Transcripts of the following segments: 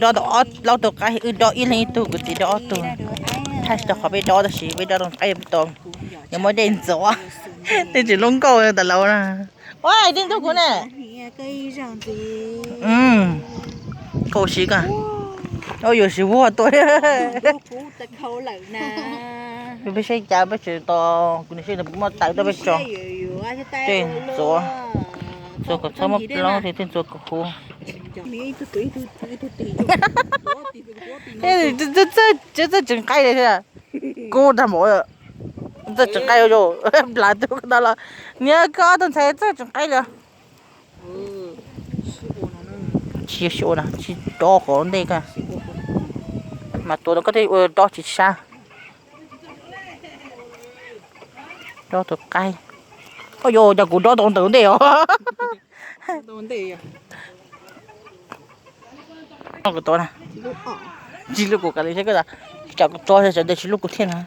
Dob tau ob plaub tug qaib, wb dob ib leeg ib tug, kuv txiv dob ob tug. Thaij tsis tau qhov peb dob tab sis peb dob tau qaib tau. Nws muab dej ntxuav, tej tsis lub nkauj tas laus na. Ua tij ntug kuv ne. Kaus siv ko. Ua yuav siv vuag tua. Peb saib cas peb tsis tau, kuv niam saib nws muab tawm tuaj peb tso. Tej ntxuav, ntxuav kom txhob muab plaub, tej ntxuav kom huv. Txawj tseem qaib li thiab. Kub tag npaum, txawj tseem qaib zoo, nplav tus ko los, niag koj ob tug ntxhais txawj tseem qaib li. Tsis sib ua na, tsis dob qhov ntej ko. Mas tuav rau koj tej ua dob tsis sab. Dob tus qaib. Oj, yog cov kuv dob tau ntawm ntej os. Kuv tuav na. Tsis lub kuv kav li seb, tsam kuv tuav sawv daws tsis lub kuv thiab na.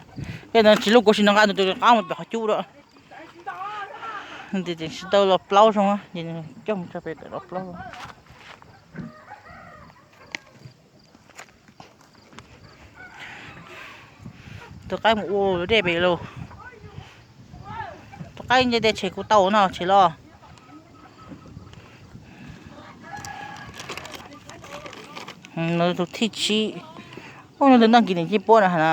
Tej no tsis lub kuv sim no nqa nws tus qab mus pem qhov cub lawm. Nws tseem tsis tau los plaub zoo, ces nws coj mus tso pem tawm los plaub. Tus qaib mus ua dej pem lauj. Tus qaib nce tej tshem kuv tau no tshem los. Tus thib tsib. Ub, nws noj kis nim cib puab no na.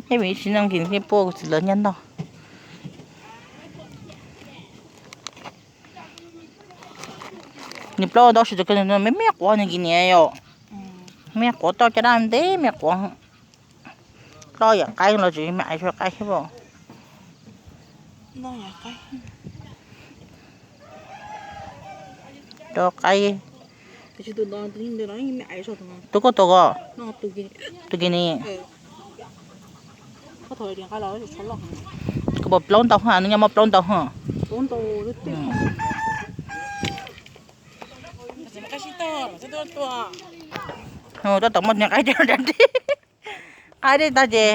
Yeej vim tsis noj kis nim cib puab, kuv txiv lawv nyob noj. Nws plaub dob si rau kawg, me me quav nws kis niam yom. Me quav toj caj dab ntev me quav. Plaub yam qaib los tseem me ais tsuas qaib thiab. Rau qaib. Tus koj tus ko, tus kis ni. Kuv pom plaub ntau ha, nws nyob muaj plaub ntau ha. Tab tom muaj niag qaib dej, qaib dej tag ces.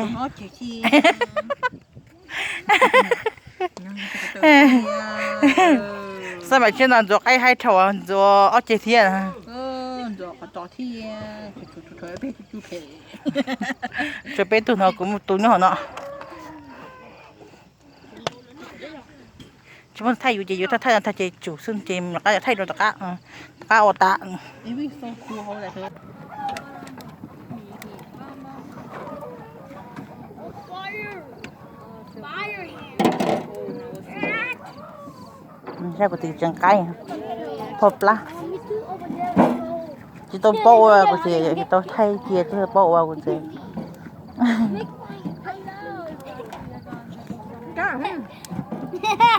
Xab maim tshiab no ntxuav qaib haib dhau, ntxuav ob ceg thiab. Tshuav peb tug no, kuv muaj tus nyob hauv no. Tsis muaj thaij yus ces yus thaij thaij no tag ces tsum xwb ces rov qab thaij rau tom qab, tom qab ua tas. Saib kuv txiv tseem qaib, phoj plab. Tsis tau paub ua kuv txiv, tsis tau thaij cia tsis tau paub ua kuv txiv.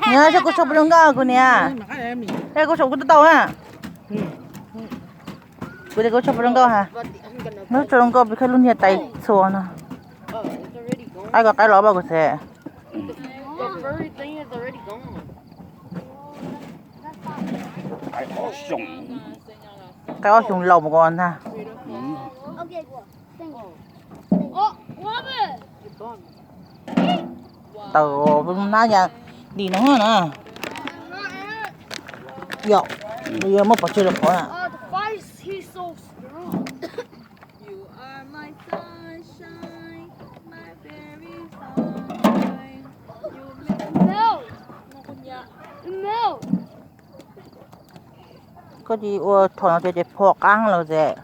Nyob saib kuv tso pub zoo nkauj kuv niam. Kuv tso kuv tau tau na. Kuv tias kuv tso pub zoo nkauj ha. Nub tso zoo nkauj pib khawb lub niag tais txhua no. Qaib ko qaib los pab kuv txiv. Qaib ob xyoos laus mus ko ntag. Taws nab ya dim no na. Yog, yog muab pov tseg rau qhov na. Koj tsis ua thaum no tias ces phom qab lawm ces.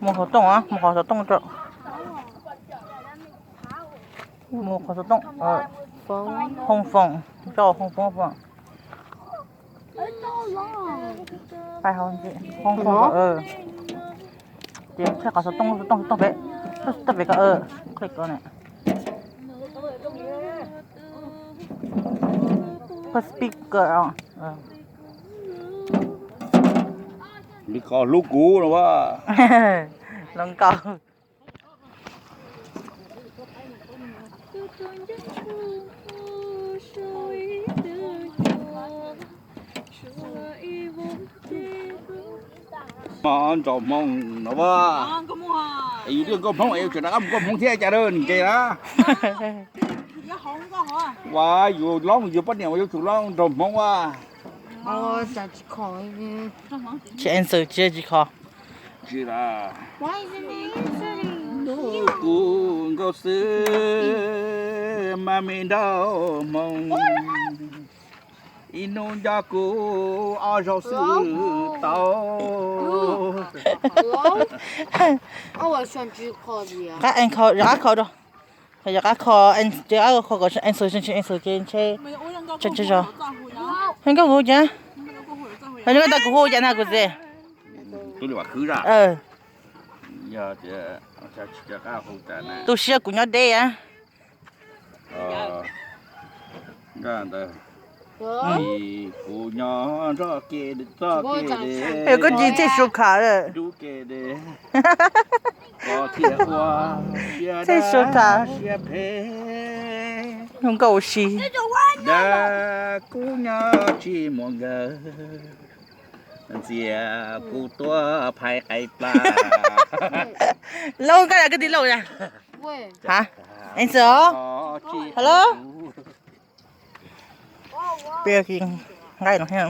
Mus qhov tooj, mus qhov xov tooj rau. Mus qhov xov tooj, hoo foom, tso hoo foom. Hoo foom, ces qhib qhov xov tooj, xov tooj, xov tooj pem, xov tooj pem ko, qhib ko na. Pheej speaker os. Li ko hlub kuv no a. Hluas nkauj. Nraug Hmoob no a. Yus twb nkauj Hmoob es yuav tsum rov qab mus nkauj Hmoob thiab cas, nws nkeeg na. Ua yus loob yus poj niam uas yuav tsum loob nraug Hmoob a. Tsis answer, tsis tsis kho. Kuv nkauj xwb mas me nraug Hmoob, ib hnub nco kuv ob zaug xwb tau. Qab kho, yog qab kho rau, yog qab kho, yog qab kho kom answer, answer ces ntshe tsis zog. Nkauj kuv cas, nkauj tas kuv hu cas na kuv txiv. Tu siab kuv nyob deb a. Kuv nyob txoj kev, koj tsis tseg su kha, tseg su kha. Nkauj si. Kuv nyob tsis muaj nkawd, ntxias kuv tuaj phais qais plas. Lauj, koj yog kwv tij Lauj na? Hab, answer os. Hello. Peb nqaij no thiab.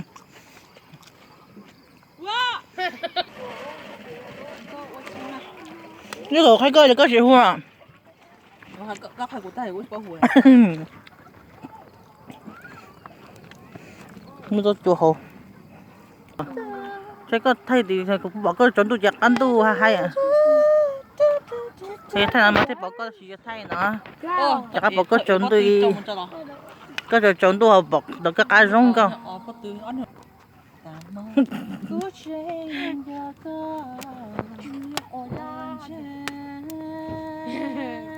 Nyob thaum qhia koj ces koj tsis hu. Muaj txoj cua hauv. Saib koj thaij, kuv pom koj tsaus ntuj ces qab ntuj haj haib. Thaij no mas thiaj pom koj, tsis yog thaij no ces qab pom koj tsaus ntuj. Koj tsaus tsaus ntuj ho pom ntawm koj qab zoo nkauj.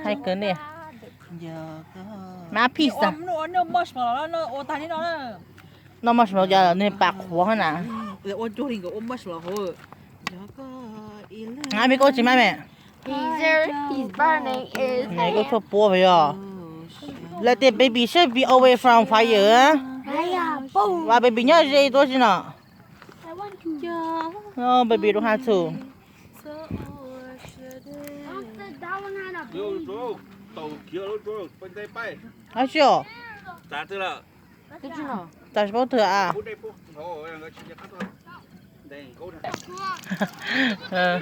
Hais kawg ne. Mab pizza. Noj marshmallow ces nws pam qhuav na. Mab me koj tsis mab me. Koj tshuaj puab yog. Lawv tias baby should be away from fire. Ua baby nyob ze tuaj tsi no. Baby don't have to. Ab tsi os. Tas tsis paub twg a.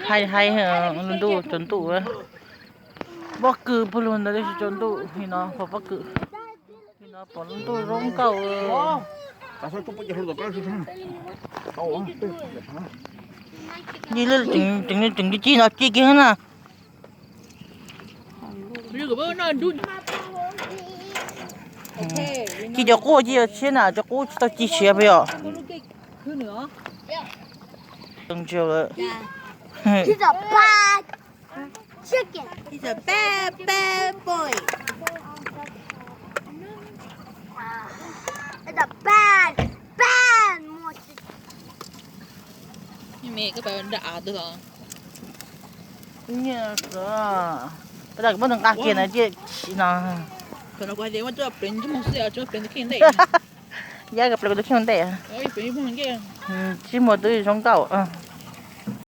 Haib haib, lub ntuj tsaus ntuj. Pob kws puag lug ntawd tsis tsaus ntuj li no, pom pob kws li no pom lub ntuj zoo nkauj. Tseem ci ci no ci kiag na. Ci cov qub ci cov tshiab na, cov qub tsis tau ci tshiab peb os. Peb muab nqa kiag na, no. Yab ka ple tus kheej ntej. Tsis muaj twb zoo nkauj.